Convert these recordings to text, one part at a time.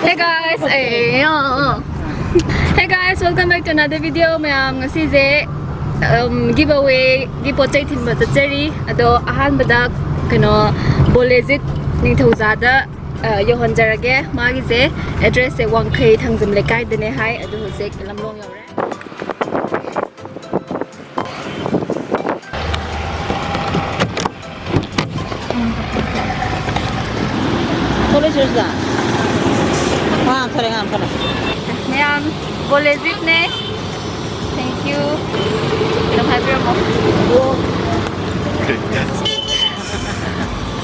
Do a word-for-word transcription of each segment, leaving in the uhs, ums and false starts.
Hey guys, A, ah, ah. Hey guys, welcome back to another video. ꯃꯌꯥꯝ, ꯉꯁꯤꯁꯦ, um, giveaway ꯒꯤ ꯄꯣꯠ ꯆꯩ ꯊꯤꯟꯕ ꯆꯠꯆꯔꯤ꯫ ꯑꯗꯣ ꯑꯍꯥꯟꯕꯗ ꯀꯩꯅꯣ, ꯕꯣꯂꯦꯖꯤꯠ ꯅꯤꯡꯊꯧꯖꯥꯗ, ꯑ, ꯌꯧꯍꯟꯖꯔꯒꯦ꯫ ꯃꯥꯒꯤꯁꯦ address ꯁꯦ ꯋꯥꯡꯈꯩ ꯊꯥꯡꯖꯝ ꯂꯩꯀꯥꯏꯗꯅꯦ ꯍꯥꯏ꯫ ꯑꯗꯨ ꯍꯧꯖꯤꯛ ꯂꯝꯂꯣꯡ ꯌꯧꯔꯦ꯫ ꯊꯣꯛꯂꯛꯏꯁꯤꯔꯣ ꯁꯤꯗ? ꯉꯥ ꯌꯥꯝ ꯊꯣꯛꯂꯛꯑꯦ, ꯉꯥ ꯌꯥꯝ ꯊꯣꯛꯂꯛꯑꯦ꯫ ꯃꯌꯥꯝ, ꯕꯣꯂꯦꯖꯤꯠꯅꯦ꯫ Thank you꯫ ꯑꯗꯨꯝ ꯍꯥꯏꯕꯤꯔꯝꯃꯣ꯫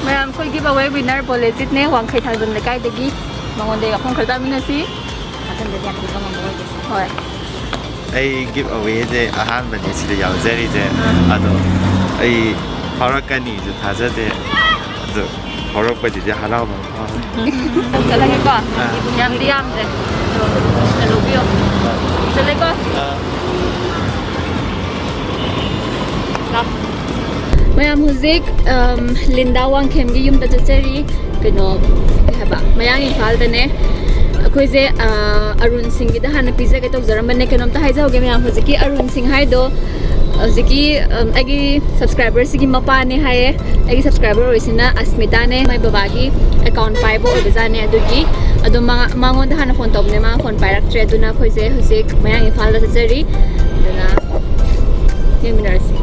ꯃꯌꯥꯝ, ꯑꯩꯈꯣꯏ giveaway winner ꯕꯣꯂꯦꯖꯤꯠꯅꯦ, ꯋꯥꯡꯈꯩ ꯊꯥꯡꯖꯝ ꯂꯩꯀꯥꯏꯗꯒꯤ꯫ ꯃꯉꯣꯟꯗ ꯋꯥꯐꯝ ꯈꯔ ꯇꯥꯃꯤꯟꯅꯁꯤ꯫ ꯃꯊꯪꯗꯗꯤ ꯌꯥꯝ ꯄꯤꯕ ꯉꯝꯃꯔꯣꯏꯒꯦ꯫ ꯍꯣꯏ꯫ ꯑꯩ giveaway ꯁꯦ ꯑꯍꯥꯟꯕꯅꯦ ꯁꯤꯗ ꯌꯥꯎꯖꯔꯤꯁꯦ꯫ ꯑꯥ꯫ ꯑꯗꯣ ꯑꯩ ꯐꯥꯎꯔꯛꯀꯅꯤꯁꯨ ꯊꯥꯖꯗꯦ꯫ ꯑꯗꯣ ꯐꯥꯎꯔꯛꯄꯁꯤꯗꯤ ꯍꯔꯥꯎꯕ ꯑꯃ ꯐꯥꯎꯋꯦ꯫ ꯆꯠꯂꯒꯦꯀꯣ꯫ ꯑꯥ꯫ ꯌꯥꯝꯗꯤ ꯌꯥꯝꯗ꯭ꯔꯦ꯫ ꯑꯗꯣ ꯂꯧꯕꯤꯌꯣ꯫ ꯆꯠꯂꯦꯀꯣ꯫ ꯑꯥ꯫ ꯂꯥꯎ꯫ ꯃꯌꯥꯝ, ꯍꯧꯖꯤꯛ, ꯑꯝ, ꯂꯤꯟꯗꯥ ꯋꯥꯡꯈꯦꯝꯒꯤ ꯌꯨꯝꯗ ꯆꯠꯆꯔꯤ꯫ ꯀꯩꯅꯣ, ꯀꯩ ꯍꯥꯏꯕ, ꯃꯌꯥꯡ ꯏꯝꯐꯥꯜꯗꯅꯦ꯫ ꯑꯩꯈꯣꯏꯁꯦ, ꯑ, ꯑꯔꯨꯟ ꯁꯤꯡꯒꯤꯗ ꯍꯥꯟꯅ ꯄꯤꯖꯒꯦ ꯇꯧꯖꯔꯝꯕꯅꯦ꯫ ꯀꯩꯅꯣꯝꯇ ꯍꯥꯏꯖꯍꯧꯒꯦ ꯃꯌꯥꯝ, ꯍꯧꯖꯤꯛꯀꯤ ꯑꯔꯨꯟ ꯁꯤꯡ ꯍꯥꯏꯗꯣ ꯍꯧꯖꯤꯛꯀꯤ, ꯑꯝ, ꯑꯩꯒꯤ subscriber ꯁꯤꯒꯤ ꯃꯄꯥꯅꯦ ꯍꯥꯏꯌꯦ꯫ ꯑꯩꯒꯤ subscriber ꯑꯣꯏꯔꯤꯁꯤꯅ ꯑꯁꯃꯤꯇꯥꯅꯦ, ꯃꯥꯏ ꯕꯕꯥꯒꯤ account ꯄꯥꯏꯕ ꯑꯣꯏꯕꯖꯥꯠꯅꯦ꯫ ꯑꯗꯨꯒꯤ ꯑꯗꯣ ꯃꯥ-, ꯃꯉꯣꯟꯗ ꯍꯥꯟꯅ phone ꯇꯧꯕꯅꯦ, ꯃꯥ phone ꯄꯥꯏꯔꯛꯇ꯭ꯔꯦ꯫ ꯑꯗꯨꯅ ꯑꯩꯈꯣꯏꯁꯦ ꯍꯧꯖꯤꯛ ꯃꯌꯥꯡ ꯏꯝꯐꯥꯜꯗ ꯆꯠꯆꯔꯤ꯫ ꯑꯗꯨꯅ ꯌꯦꯡꯃꯤꯟꯅꯔꯁꯤ꯫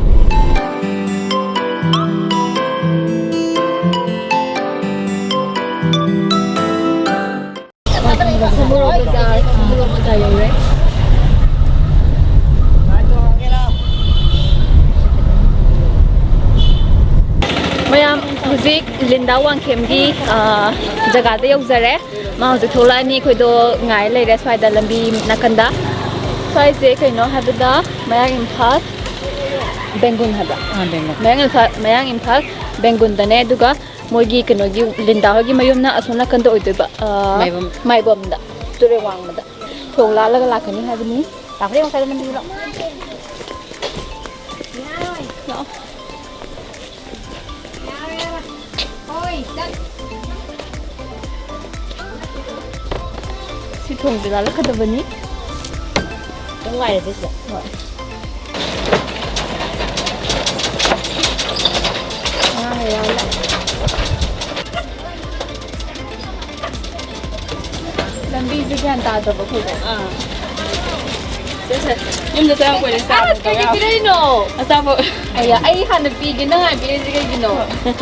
ꯈꯣꯡꯕꯣꯔꯣꯛ ꯕꯖꯥꯔ, ꯈꯣꯡꯕꯣꯔꯣꯛ ꯕꯖꯥꯔ ꯌꯧꯔꯦ꯫ ꯃꯌꯥꯝ, ꯍꯧꯖꯤꯛ ꯂꯤꯟꯗꯥ ꯋꯥꯡꯈꯦꯝꯒꯤ, ꯑ, ꯖꯒꯥꯗ ꯌꯧꯖꯔꯦ꯫ ꯃꯥ ꯍꯧꯖꯤꯛ ꯊꯣꯛꯂꯛꯑꯅꯤ, ꯑꯩꯈꯣꯏꯗꯣ ꯉꯥꯏ ꯂꯩꯔꯦ ꯁ꯭ꯋꯥꯏꯗ ꯂꯝꯕꯤ ꯅꯥꯀꯟꯗ꯫ ꯁ꯭ꯋꯥꯏꯁꯦ ꯀꯩꯅꯣ ꯍꯥꯏꯕꯗ ꯃꯌꯥꯡ ꯏꯝꯐꯥꯜ ꯕꯦꯡꯒꯨꯟ ꯍꯥꯏꯕ꯭ꯔꯥ? ꯑꯥ, ꯕꯦꯡꯒꯨꯟ꯫ ꯃꯌꯥꯡ ꯏꯝꯐꯥꯜ, ꯃꯌꯥꯡ ꯏꯝꯐꯥꯜ ꯕꯦꯡꯒꯨꯟꯗꯅꯦ꯫ ꯑꯗꯨꯒ ꯃꯣꯏꯒꯤ ꯀꯩꯅꯣꯒꯤ ꯂꯤꯟꯗꯥ ꯍꯣꯏꯒꯤ ꯃꯌꯨꯝꯅ ꯑꯁꯣꯝ ꯅꯥꯀꯟꯗ ꯑꯣꯏꯗꯣꯏꯕ, ꯑ, ꯃꯥꯏꯕꯝ꯫ ꯃꯥꯏꯕꯝꯗ, ꯇꯨꯔꯦꯜ ꯋꯥꯡꯃꯗ꯫ ꯊꯣꯡ ꯂꯥꯜꯂꯒ ꯂꯥꯛꯀꯅꯤ ꯍꯥꯏꯕꯅꯤ꯫ ꯂꯥꯛꯄꯗꯤ ꯉꯁꯥꯏꯗ ꯃꯟꯗꯤꯔ ꯂꯥꯛꯑꯣ꯫ ꯂꯥꯛꯑꯣ꯫ ꯍꯣꯏ, ꯆꯠ꯫ ꯊꯣꯡꯁꯦ ꯂꯥꯜꯂꯛꯀꯗꯕꯅꯤ꯫ ꯅꯨꯡꯉꯥꯏꯔꯦ ꯁꯤꯗ꯫ ꯍꯣꯏ꯫ ꯑꯉꯥꯡ ꯌꯥꯎꯔꯦ꯫ ꯂꯝꯕꯤꯁꯦ ꯒ꯭ꯌꯥꯟ ꯇꯥꯗꯕ ꯑꯩꯈꯣꯏꯗ꯫ ꯑꯥ꯫ ꯁꯦ, ꯁꯦ꯫ ꯌꯨꯝꯗ ꯆꯪꯉꯛꯄꯩꯗ ꯆꯥ ꯑꯁ, ꯀꯩꯒꯤ ꯄꯤꯔꯛꯏꯅꯣ? ꯑꯆꯥꯄꯣꯠ꯫ ꯑꯌꯥ, ꯑꯩ ꯍꯥꯟꯅ ꯄꯤꯒꯦ, ꯅꯪ ꯍꯥꯟꯅ ꯄꯤꯔꯛꯏꯁꯦ ꯀꯩꯒꯤꯅꯣ?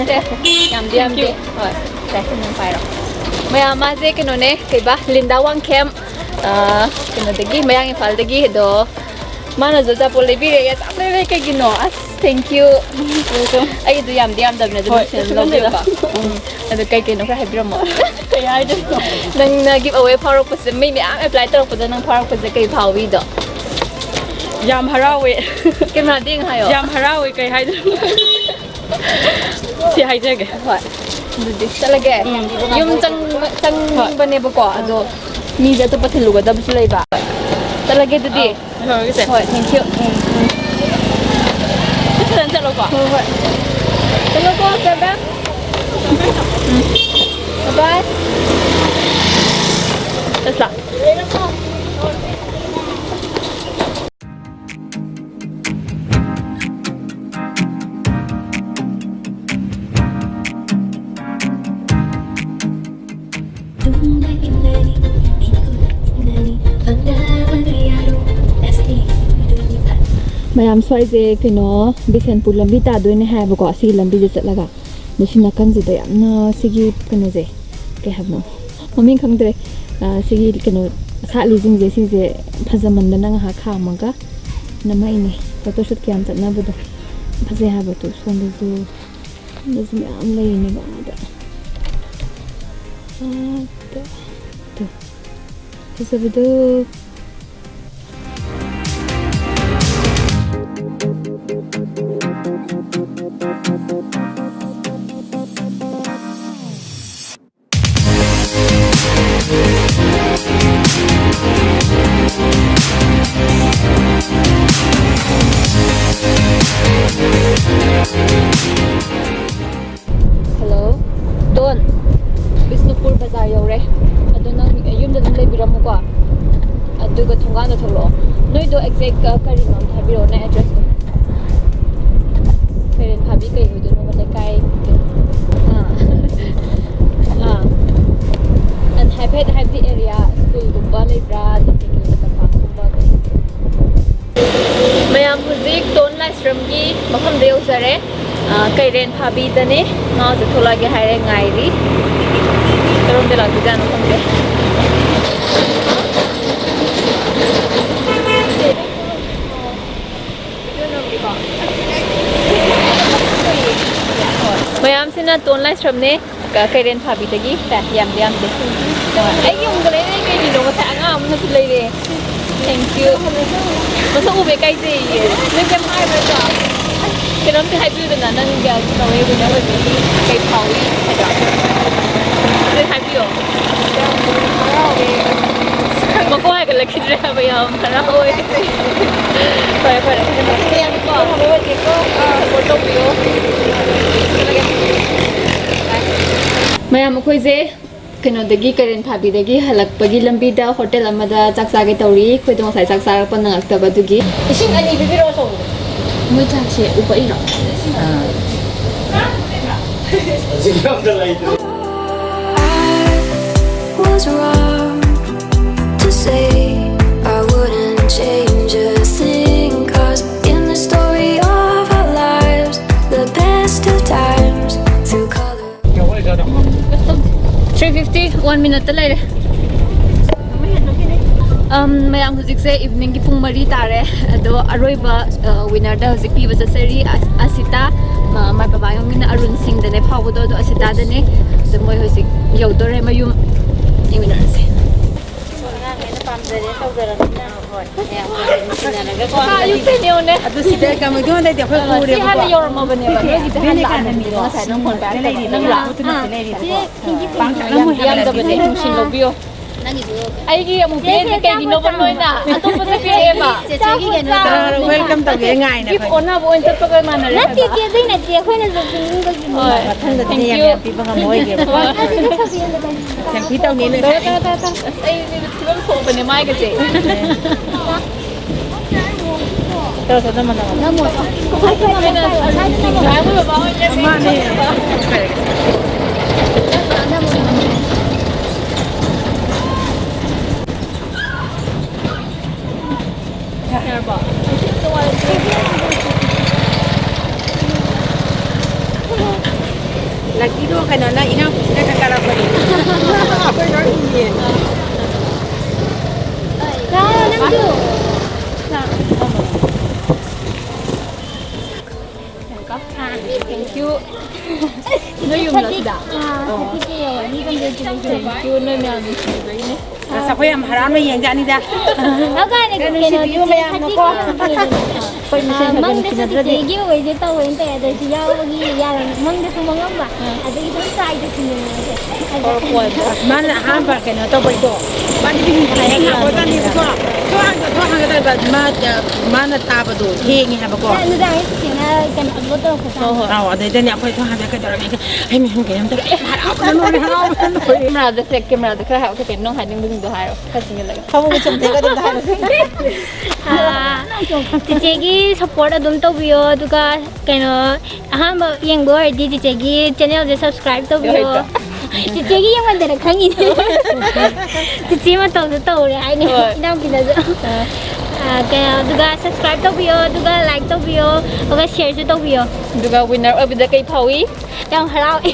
ꯁꯦ, ꯌꯥꯝꯗꯤ ꯌꯥꯝꯗꯦ꯫ ꯍꯣꯏ, ꯁꯦ, ꯅꯪ ꯄꯥꯏꯔꯣ꯫ ꯃꯌꯥꯝ, ꯃꯥꯁꯦ ꯀꯩꯅꯣꯅꯦ, ꯀꯩꯕꯥ, ꯂꯤꯟꯗꯥ ꯋꯥꯡꯈꯦꯝ꯫ ꯑꯥ, ꯀꯩꯅꯣꯗꯒꯤ, ꯃꯌꯥꯡ ꯏꯝꯐꯥꯜꯗꯒꯤ꯫ ꯑꯗꯣ ꯃꯥꯅꯁꯨ ꯑꯆꯥꯄꯣꯠ ꯂꯩꯕꯤꯔꯦ꯫ ꯌꯥꯝ ꯂꯩꯔꯦ꯫ ꯀꯩꯒꯤꯅꯣ? ꯑꯁ, thank you꯫ ꯑꯩꯒꯤꯗꯨ ꯌꯥꯝꯗꯤ ꯌꯥꯝꯗꯕꯅꯦ, ꯑꯗꯨ ꯍꯣꯏ, ꯅꯨꯡꯁꯤꯅ ꯀꯩꯁꯨ ꯂꯧꯕꯤꯔꯣ꯫ ꯈꯟꯗꯦꯕ꯫ ꯎꯝ꯫ ꯑꯗꯣ ꯀꯩ ꯀꯩꯅꯣ ꯈꯔ ꯍꯥꯏꯕꯤꯔꯝꯃꯣ꯫ ꯀꯩ ꯍꯥꯏꯗꯣꯏꯅꯣ? ꯅꯪꯅ give away ꯐꯥꯎꯔꯛꯄꯁꯦ, ꯃꯤ ꯃꯌꯥꯝ apply ꯇꯧꯔꯛꯄꯗ ꯅꯪ ꯐꯥꯎꯔꯛꯄꯁꯦ ꯀꯩ ꯐꯥꯎꯏꯗꯣ? ꯌꯥꯝ ꯍꯔꯥꯎꯋꯦ꯫ Camera ꯗ ꯌꯦꯡꯉ ꯍꯥꯏꯌꯣ꯫ ꯌꯥꯝ ꯍꯔꯥꯎꯋꯦ, ꯀꯩ ꯍꯥꯏꯗꯣꯏꯅꯣ? ꯁꯤ ꯍꯥꯏꯖꯒꯦ꯫ ꯍꯣꯏ꯫ ꯑꯗꯨꯗꯤ ꯆꯠꯂꯒꯦ꯫ ꯎꯝ꯫ ꯌꯨꯝ ꯆꯪ-, ꯆꯪꯕꯅꯦꯕꯀꯣ, ꯑꯗꯣ ꯃꯤꯁꯦ ꯑꯇꯣꯞꯄ ꯊꯤꯜꯂꯨꯒꯗꯕꯁꯨ ꯂꯩꯕ꯫ ꯆꯠꯂꯒꯦ ꯑꯗꯨꯗꯤ꯫ ꯑꯧ, ꯂꯩꯍꯧꯔꯒꯦ ꯆꯦ꯫ ꯍꯣꯏ, thank you꯫ ꯎꯝ, ꯎꯝ꯫ ꯐꯖꯅ ꯆꯠꯂꯣꯀꯣ꯫ ꯍꯣꯏ, ꯍꯣꯏ꯫ ꯆꯠꯂꯣꯀꯣ, ꯆꯠꯂꯣ꯫ ꯎꯝ꯫ Bye bye꯫ ꯆꯠꯂꯣ꯫ ꯃꯌꯥꯝ, ꯁ꯭ꯋꯥꯏꯁꯦ ꯀꯩꯅꯣ, ꯕꯤꯁꯦꯟꯄꯨꯔ ꯂꯝꯕꯤ ꯇꯥꯗꯣꯏꯅꯦ ꯍꯥꯏꯌꯦꯕꯀꯣ, ꯑꯁꯤꯒꯤ ꯂꯝꯕꯤꯁꯦ ꯆꯠꯂꯒ꯫ ꯑꯗꯣ ꯁꯤ ꯅꯥꯀꯟꯁꯤꯗ ꯌꯥꯝꯅ, ꯁꯤꯒꯤ ꯀꯩꯅꯣꯁꯦ, ꯀꯩ ꯍꯥꯏꯕꯅꯣ? ꯃꯃꯤꯡ ꯈꯪꯗ꯭ꯔꯦ꯫ ꯑ, ꯁꯤꯒꯤ ꯀꯩꯅꯣ ꯁꯥꯠꯂꯤꯁꯤꯡꯁꯦ, ꯁꯤꯁꯦ ꯐꯖꯃꯟꯗꯅ ꯉꯥꯏꯍꯥꯛ ꯈꯥꯝꯃꯒ ꯅꯝꯃꯛꯏꯅꯦ꯫ Photoshoot ꯀꯌꯥꯝ ꯆꯠꯅꯕꯗꯣ꯫ ꯐꯖꯩ ꯍꯥꯏꯕꯗꯣ꯫ ꯁꯣꯝꯗꯁꯨ, ꯁꯣꯝꯗꯁꯨ ꯃꯌꯥꯝ ꯂꯩꯔꯤꯅꯦꯕ ꯑꯥꯗ꯫ ꯑꯥꯗ꯫ ꯇꯨ꯫ ꯐꯖꯕꯗꯣ꯫ Hello, ꯗꯣꯟ꯫ ꯕꯤꯁꯅꯨꯄꯨꯔ ꯕꯖꯥꯔ ꯌꯧꯔꯦ꯫ ꯑꯗꯣ ꯅꯪ ꯌꯨꯝꯗ ꯑꯗꯨꯝ ꯂꯩꯕꯤꯔꯣ꯫ ꯔꯝꯃꯨꯀꯣ꯫ ꯑꯗꯨꯒ ꯊꯣꯡꯒꯥꯟꯗ ꯊꯣꯛꯂꯛꯑꯣ꯫ ꯅꯣꯏꯗꯣ ꯑꯦꯛꯖꯦꯛ ꯀꯔꯤꯅꯣ ꯑꯝꯇ ꯍꯥꯏꯕꯤꯔꯛꯑꯣꯅꯦ, ꯑꯦꯗ꯭ꯔꯦꯁꯇꯣ꯫ ꯀꯩꯔꯦꯟ ꯐꯥꯕꯤ ꯀꯩ ꯑꯣꯏꯗꯣꯏꯅꯣꯕ, ꯂꯩꯀꯥꯏ? ꯑꯥ꯫ ꯑꯥ꯫ ꯑꯟ ꯍꯥꯏꯐꯦꯠ ꯍꯥꯏꯕꯗꯤ ꯑꯦꯔꯤꯌꯥ, ꯁ꯭ꯀꯨꯜꯒꯨꯝꯕ ꯂꯩꯕ꯭ꯔꯥ? ꯑꯗꯒꯤ ꯀꯩ ꯂꯝꯄꯥꯛꯀꯨꯝꯕ ꯀꯩ? ꯃꯌꯥꯝ ꯍꯧꯖꯤꯛ ꯇꯣꯟ ꯂꯥꯏꯁ꯭ꯔꯝꯒꯤ ꯃꯐꯝꯗ ꯌꯧꯖꯔꯦ꯫ ꯑ, ꯀꯩꯔꯦꯟ ꯐꯥꯕꯤꯗꯅꯦ꯫ ꯃꯥꯁꯨ ꯊꯣꯛꯂꯛꯑꯒꯦ ꯍꯥꯏꯔꯦ, ꯉꯥꯏꯔꯤ꯫ ꯀꯔꯣꯝꯗ ꯂꯥꯛꯇꯣꯏꯖꯥꯠꯅꯣ ꯈꯪꯗꯦ꯫ ꯃꯌꯥꯝꯁꯤꯅ ꯇꯣꯟ ꯂꯥꯏꯁ꯭ꯔꯝꯅꯦ꯫ ꯀ-, ꯀꯩꯔꯦꯟ ꯐꯥꯕꯤꯗꯒꯤ꯫ ꯁꯦ, ꯌꯥꯝꯗꯤ ꯌꯥꯝꯗꯦ꯫ ꯑꯩꯒꯤ ꯑꯃꯨꯛꯀ ꯂꯩꯔꯦ, ꯀꯩꯒꯤꯅꯣ? ꯉꯁꯥꯏ ꯑꯉꯥꯡ ꯑꯃꯅꯁꯨ ꯂꯩꯔꯦ꯫ Thank you. ꯃꯁꯛ ꯎꯕ ꯏꯀꯥꯏꯖꯩꯌꯦ꯫ ꯅꯪ ꯀꯩꯝ ꯍꯥꯏꯔꯣꯏꯗ꯭ꯔꯣ? ꯀꯩꯅꯣꯝꯇ ꯍꯥꯏꯕꯤꯌꯨꯗꯅ, ꯅꯪꯒꯤ ꯀꯩꯅꯣ winner ꯑꯣꯏꯕꯒꯤ ꯀꯩ ꯐꯥꯎꯏ ꯍꯥꯏꯗꯣ꯫ ꯑꯗꯨ ꯍꯥꯏꯕꯤꯌꯣ꯫ ꯌꯥꯝ ꯍꯔꯥꯎꯋꯦ꯫ ꯃꯈꯣꯡ ꯍꯥꯏꯒꯠꯂꯛꯈꯤꯗ꯭ꯔꯦ ꯍꯥꯏꯕ, ꯌꯥꯝ ꯍꯔꯥꯎꯋꯦ꯫ ꯐꯔꯦ, ꯐꯔꯦ꯫ ꯌꯥꯝ ꯀꯣ, ꯁꯞꯄꯣꯔꯠ ꯇꯧꯕꯤꯌꯣ꯫ ꯃꯌꯥꯝ, ꯑꯩꯈꯣꯏꯁꯦ ꯀꯩꯅꯣꯗꯒꯤ, ꯀꯩꯔꯦꯟ ꯐꯥꯕꯤꯗꯒꯤ ꯍꯜꯂꯛꯄꯒꯤ ꯂꯝꯕꯤꯗ ꯍꯣꯇꯦꯜ ꯑꯃꯗ ꯆꯥꯛ ꯆꯥꯒꯦ ꯇꯧꯔꯤ꯫ ꯑꯩꯈꯣꯏꯗꯣ ꯉꯁꯥꯏ ꯆꯥꯛ ꯆꯥꯔꯛꯄ ꯅꯪꯉꯛꯇꯕ ꯑꯗꯨꯒꯤ꯫ ꯏꯁꯤꯡ ꯑꯅꯤ ꯄꯤꯕꯤꯔꯛꯑꯣ, ꯑꯆꯧꯕꯗꯣ꯫ ꯃꯣꯏ ꯆꯥꯛꯁꯦ ꯎꯄꯛꯏꯔꯣ? ꯑꯥ꯫ I was wrong to say I wouldn't change a thing, 'cause in the story of our lives, the best of times through color. Three fifty, one minute ꯂꯩꯔꯦ꯫ ꯑꯝ, ꯃꯌꯥꯝ, ꯍꯧꯖꯤꯛꯁꯦ evening ꯒꯤ ꯄꯨꯡ ꯃꯔꯤ ꯇꯥꯔꯦ꯫ ꯑꯗꯣ ꯑꯔꯣꯏꯕ, ꯑ, winner ꯗ ꯍꯧꯖꯤꯛ ꯄꯤꯕ ꯆꯠꯆꯔꯤ꯫ ꯑꯁ-, ꯑꯁꯤꯇꯥ, ꯃ-, ꯃꯥꯏ ꯕꯕꯥꯒꯤ ꯃꯃꯤꯡꯅ ꯑꯔꯨꯟ ꯁꯤꯡꯗꯅꯦ ꯐꯥꯎꯕꯗꯣ, ꯑꯗꯣ ꯑꯁꯤꯇꯥꯗꯅꯦ꯫ ꯑꯗꯣ ꯃꯣꯏ ꯍꯧꯖꯤꯛ ꯌꯧꯗꯣꯔꯦ ꯃꯌꯨꯝ꯫ ꯌꯦꯡꯃꯤꯟꯅꯔꯁꯦ꯫ ꯑꯉꯥꯡꯈꯩꯅ ꯄꯥꯝꯖꯔꯦ ꯇꯧꯖꯔꯕꯅꯤꯅ꯫ ꯍꯣꯏ, ꯃꯌꯥꯝ ꯅꯨꯡꯁꯤꯅꯔꯒꯀꯣ꯫ ꯑꯥ, ꯑꯌꯨꯛꯇꯩꯅꯦ ꯌꯦꯡꯉꯨꯅꯦ꯫ ꯑꯗꯨ ꯁꯤꯗ ꯀꯃꯥꯏ ꯇꯧꯗꯣꯏꯅꯣ? ꯑꯩꯈꯣꯏ ꯑ, ꯁꯤ ꯎꯔꯦꯕꯀꯣ꯫ ꯍꯥꯟꯅ ꯌꯧꯔꯝꯃꯕꯅꯦꯕ꯫ ꯅꯣꯏꯒꯤꯁꯦ ꯍꯥꯟꯅ ꯂꯥꯛꯑꯝꯃꯕꯅꯦꯕ꯫ ꯉꯁꯥꯏ ꯅꯪ ꯐꯣꯟ ꯄꯥꯏꯔꯛꯇꯕ꯫ ꯅꯪ ꯂꯥꯛꯑꯣ꯫ ꯁꯤ ꯌꯥꯝꯗꯤ ꯌꯥꯝꯗꯕꯅꯦ꯫ ꯅꯨꯡꯁꯤꯅ ꯂꯧꯕꯤꯌꯣ꯫ ꯑꯩꯒꯤ ꯑꯃꯨꯛ ꯄꯤꯔꯛꯏꯁꯦ ꯀꯩꯒꯤꯅꯣꯕ ꯅꯣꯏꯅ? ꯑꯇꯣꯞꯄꯁꯨ ꯄꯤꯔꯛꯑꯦꯕ꯫ ꯆꯦꯆꯦꯒꯤ ꯀꯩꯅꯣ ꯇꯧ꯫ ꯑꯥ, welcome ꯇꯧꯒꯦ ꯉꯥꯏꯅ gift ꯑꯩꯈꯣꯏ꯫ ꯑꯣꯟꯅꯕ ꯑꯣꯏꯅ ꯆꯠꯄꯒ ꯃꯥꯟꯅꯔꯦ ꯅꯠꯇꯦ, ꯍꯥꯏꯕ꯫ ꯆꯦ, ꯑꯗꯨꯏ ꯅꯠꯇꯦ, ꯑꯩꯈꯣꯏꯅꯁꯨ ꯄꯤꯅꯤꯡꯕꯒꯤꯅꯦ꯫ ꯍꯣꯏ꯫ ꯃꯊꯪꯗꯗꯤ thank ꯌꯥꯝ you꯫ ꯌꯥꯝ ꯄꯤꯕ ꯉꯝꯃꯣꯏꯒꯦꯕ꯫ ꯍꯣꯏ꯫ Selfie ꯇꯧꯅꯤ ꯅꯣꯏ꯫ ꯇꯧꯔꯣ, ꯇꯧꯔꯣ, ꯇꯧꯔꯣ, ꯇꯧꯔꯣ꯫ ꯑꯁ, ꯑꯩꯗꯤ ꯐꯤꯕꯝ ꯁꯣꯛꯄꯅꯦ ꯃꯥꯏꯒꯁꯦ꯫ ꯇꯧꯔꯣ, ꯇꯧꯔꯣ, ꯅꯝꯃꯣ, ꯅꯝꯃꯣ꯫ ꯅꯝꯃꯣ꯫ ꯉꯥꯏꯈꯣ, ꯕꯕꯥ ꯍꯣꯏ ꯂꯦꯞꯄꯦ꯫ ꯃꯥꯅꯦ꯫ ꯌꯥꯔꯕꯣ? ꯂꯛꯀꯤꯗꯣ ꯀꯩꯅꯣꯅ, ꯏꯅꯥꯎꯄꯤꯁꯤꯅ ꯈꯔ ꯀꯥꯔꯛꯄꯅꯦ꯫ ꯑꯩꯈꯣꯏ ꯂꯣꯏ ꯎꯏꯌꯦ꯫ ꯂꯥꯛꯑꯣ, ꯅꯪꯁꯨ꯫ ꯌꯥꯔꯦꯀꯣ? ꯑꯥ, thank you꯫ ꯅꯣꯏ ꯌꯨꯝꯂꯣ ꯁꯤꯗ? ꯑꯥ, ꯊꯥꯔꯇꯤ ꯀꯦ ꯌꯧꯔꯅꯤ, congratulations꯫ Thank you, ꯅꯣꯏ ꯃꯌꯥꯝ ꯅꯨꯡꯁꯤꯕꯤꯕꯩꯅꯦ꯫ ꯑꯁ, ꯑꯩꯈꯣꯏ ꯌꯥꯝ ꯍꯔꯥꯎꯅ ꯌꯦꯡꯖꯥꯠꯅꯤꯗ꯫ ꯑꯗꯨꯀꯥꯟꯗ ꯌꯥꯝ ꯀꯩꯅꯣ, ꯅꯨꯡꯁꯤꯕꯤꯌꯨ ꯆꯤꯆꯦ ꯃꯌꯥꯝꯅꯀꯣ꯫ Thirty K ꯌꯧꯔꯅꯤ꯫ ꯑꯩꯈꯣꯏ ꯃꯁꯦꯟ ꯑꯥ, ꯈꯔ ꯃꯪꯗꯁꯨ ꯅꯨꯡꯁꯤꯅꯗ꯭ꯔꯗꯤ꯫ ꯆꯤꯆꯦꯒꯤ ꯑꯣꯏꯁꯦ ꯇꯧꯋꯦꯅ ꯇꯧꯋꯦ, ꯑꯗꯣ ꯁꯤ ꯌꯥꯎꯕꯒꯤ ꯌꯥꯔꯝ-, ꯃꯪꯗꯁꯨ ꯃꯪꯉꯝꯕ꯫ ꯑꯥ꯫ ꯑꯗꯒꯤ ꯑꯗꯨꯝ ꯇ꯭ꯔꯥꯏ ꯇꯧꯁꯤꯟꯕꯅꯦ ꯑꯩꯁꯦ꯫ ꯑꯗ ꯍꯣꯏ, ꯍꯣꯏ꯫ ꯑꯁ, ꯃꯥꯅ ꯑꯍꯥꯟꯕ ꯀꯩꯅꯣ ꯇꯧꯕꯩꯗꯣ, ꯃꯥꯗꯤ ꯃꯤꯡ ꯍꯥꯏꯔꯛꯑꯣ ꯍꯥꯏꯔꯛꯑꯣ ꯌꯥꯗꯕꯅꯤꯅ꯫ ꯊꯣꯛ ꯍꯥꯡꯗꯣ, ꯊꯣꯛ ꯍꯥꯡꯒꯗꯕ, ꯃꯥ, ꯃꯥꯅ ꯇꯥꯕꯗꯣ ꯊꯦꯡꯉꯦ ꯍꯥꯏꯕꯀꯣ꯫ ꯅꯨꯡꯗꯥꯡ ꯆꯤꯆꯦꯅ ꯀꯩꯅꯣ upload ꯇꯧꯔꯛꯄꯗꯣ꯫ ꯍꯣꯏ, ꯍꯣꯏ꯫ ꯑꯥꯎ, ꯑꯗꯩꯗꯅꯦ ꯑꯩꯈꯣꯏ ꯊꯣꯡ ꯍꯥꯡꯗꯣꯛꯑ ꯀꯩꯗꯧꯔꯒꯦ? ꯑꯩ ꯃꯤꯍꯨꯟ ꯀꯩꯅꯣꯝ ꯇꯧꯔꯦ, ꯑꯩ ꯌꯥꯝ ꯍꯔꯥꯎꯕꯅ ꯂꯣꯏꯔꯦ, ꯍꯔꯥꯎꯕꯅ ꯂꯣꯏꯔꯦ꯫ ꯀꯦꯃꯦꯔꯥꯗ ꯁꯦ, ꯀꯦꯃꯦꯔꯥꯗ ꯈꯔ ꯍꯥꯏꯔꯛꯑꯣ, ꯀꯩꯅꯣ ꯅꯪ ꯍꯥꯏꯅꯤꯡꯕꯁꯤꯡꯗꯣ ꯍꯥꯏꯔꯛꯑꯣ, ꯈꯔ ꯆꯤꯡꯁꯤꯜꯂꯒ꯫ ꯐꯃꯨꯡꯒ ꯆꯨꯝꯊꯩꯒ ꯑꯗꯨꯝ ꯍꯥꯏꯔꯛꯑꯣ꯫ ꯑꯥ, ꯆꯤꯆꯦꯒꯤ support ꯑꯗꯨꯝ ꯇꯧꯕꯤꯌꯣ, ꯑꯗꯨꯒ ꯀꯩꯅꯣ, ꯑꯍꯥꯟꯕ ꯌꯦꯡꯕ ꯑꯣꯏꯔꯗꯤ ꯆꯤꯆꯦꯒꯤ channelꯁꯦ subscribe ꯇꯧꯕꯤꯌꯣ꯫ ꯍꯣꯏ, ꯍꯣꯏ꯫ ꯆꯤꯆꯦꯒꯤ ꯌꯦꯡꯃꯟꯗꯅ ꯈꯪꯉꯤꯅꯦ꯫ ꯆꯤꯆꯦ ꯃꯇꯧꯁꯨ ꯇꯧꯔꯦ ꯍꯥꯏꯅꯦ, ꯍꯣꯏ꯫ ꯏꯅꯥꯎꯄꯤꯅꯁꯨ꯫ ꯑꯥ꯫ ꯑꯥ, ꯀꯩꯅꯣ, ꯑꯗꯨꯒ subscribe ꯇꯧꯕꯤꯌꯣ, ꯑꯗꯨꯒ like ꯇꯧꯕꯤꯌꯣ, ꯑꯗꯨꯒ shareꯁꯨ ꯇꯧꯕꯤꯌꯣ꯫ ꯑꯗꯨꯒ winner ꯑꯣꯏꯕꯗ ꯀꯩ ꯐꯥꯎꯏ? ꯌꯥꯝ ꯍꯔꯥꯎꯏ꯫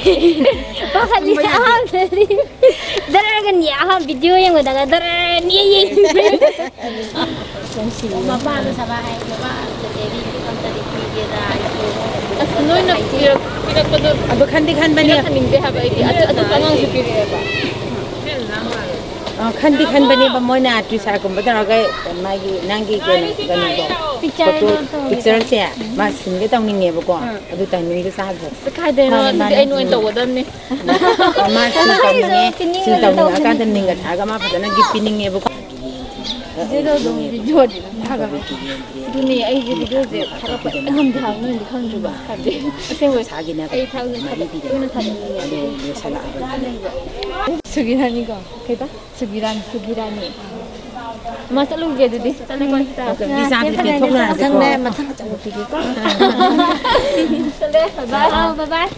ꯄꯥꯈꯠꯂꯤ ꯈꯪꯕ ꯌꯥꯗꯦ꯫ ꯑꯍꯥꯟꯕꯗꯗꯤ꯫ ꯗꯔꯒꯅꯤ ꯑꯍꯥꯟꯕ video ꯌꯦꯡꯕꯗꯒ ꯗꯔꯅꯤ ꯌꯦꯡꯉꯤ꯫ ꯅꯨꯡꯁꯤꯌꯦ꯫ ꯃꯄꯥꯗꯣ ꯁꯕꯥ ꯍꯥꯏ, ꯃꯄꯥ ꯆꯦꯆꯦꯒꯤ ꯑꯝꯇꯗꯤ ꯄꯤꯒꯦꯗ, ꯑꯩꯁꯨ ꯑꯁ, ꯅꯣꯏꯅ ꯄꯤꯔꯛ-, ꯄꯤꯔꯛꯄꯗꯣ ꯑꯗꯣ ꯈꯟꯗꯤ ꯈꯟꯕꯅꯦ꯫ ꯄꯤꯔꯛꯍꯟꯅꯤꯡꯗꯦ ꯍꯥꯏꯕ ꯑꯩꯗꯤ꯫ ꯑꯗꯨ, ꯑꯗꯨꯁꯨ ꯑꯉꯥꯡꯁꯨ ꯄꯤꯔꯛꯑꯦꯕ꯫ ꯑ, ꯈꯟꯗꯤ ꯈꯟꯕꯅꯦꯕ ꯃꯣꯏꯅ ꯇ꯭ꯔꯤꯁꯥꯒꯨꯝꯕ ꯇꯧꯔꯒ ꯃꯥꯒꯤ, ꯅꯪꯒꯤ ꯀꯩꯅꯣ, ꯀꯩꯅꯣꯗꯣ꯫ ꯄꯤꯛꯆꯔꯗꯣ ꯇꯧꯔꯤꯕ꯫ ꯄꯤꯛꯆꯔꯁꯦ ꯃꯥ ꯁꯤꯟꯒꯦ ꯇꯧꯅꯤꯡꯉꯦꯕꯀꯣ꯫ ꯑꯥ꯫ ꯑꯗꯨ ꯇꯥꯏꯃꯤꯡꯗꯣ ꯆꯥꯗ꯭ꯔꯦ꯫ ꯀꯥꯏꯗꯩꯅꯣ? ꯃꯥꯅꯦ, ꯑꯗꯨꯗꯤ ꯃꯥꯅꯦ꯫ ꯑꯩꯅ ꯑꯣꯏꯅ ꯇꯧꯒꯗꯕꯅꯤ꯫ ꯃꯥ ꯁꯤꯟ ꯇꯧꯅꯤꯡꯉꯦ꯫ ꯁꯤꯟ ꯇꯧꯅꯤꯡꯉꯀꯥꯟꯗ ꯅꯤꯡꯒ ꯊꯥꯔꯒ ꯃꯥ ꯐꯖꯅ ꯒꯤꯐ ꯄꯤꯅꯤꯡꯉꯦꯕꯀꯣ꯫ ꯆꯤꯆꯦꯗꯣ ꯑꯗꯨꯝ ꯚꯤꯗꯤꯑꯣꯗꯤ ꯑꯗꯨꯝ ꯊꯥꯒꯠꯂꯣ꯫ ꯑꯗꯨꯅꯦ, ꯑꯩꯁꯦ ꯚꯤꯗꯤꯑꯣꯁꯦ ꯊꯥꯒꯠꯄ ꯍꯦꯛꯇ ꯉꯝꯗꯦ ꯍꯥꯏꯕ, ꯅꯣꯏꯅꯗꯤ ꯈꯪꯗ꯭ꯔꯤꯕ꯫ ꯍꯥꯏꯕꯗꯤ ꯑꯁꯦꯡꯕ ꯃꯁꯥꯒꯤꯅꯦ ꯑꯩ ꯊꯥꯒꯠꯂꯦ ꯃꯔꯤ ꯊꯥꯒꯠꯂꯦ꯫ ꯄꯤꯗꯅ ꯅꯣꯏꯅ ꯊꯥꯒꯠꯅꯤꯡꯉꯦ ꯑꯗꯣ ꯑꯗꯨꯗꯤ ꯂꯣꯏꯁꯤꯜꯂꯛꯑꯕꯅꯤꯅ꯫ ꯁꯨꯒꯤꯔꯥꯅꯤꯀꯣ꯫ ꯀꯩꯕ? ꯁꯨꯒꯤꯔꯥꯅꯤ, ꯁꯨꯒꯤꯔꯥꯅꯤ꯫ ꯃꯥ ꯆꯠꯂꯨꯒꯦ ꯑꯗꯨꯗꯤ꯫ ꯆꯠꯂꯦꯀꯣ, ꯁꯤꯗ꯫ ꯆꯥꯛ ꯆꯥꯝꯊꯣꯛ ꯄꯤꯊꯣꯛꯅꯔꯁꯤꯀꯣ꯫ ꯃꯊꯪꯅꯦ, ꯃꯊꯪ ꯑꯆꯧꯕ ꯄꯤꯒꯦꯀꯣ꯫ ꯆꯠꯂꯦ, bye bye꯫ ꯑꯥꯎ, bye bye꯫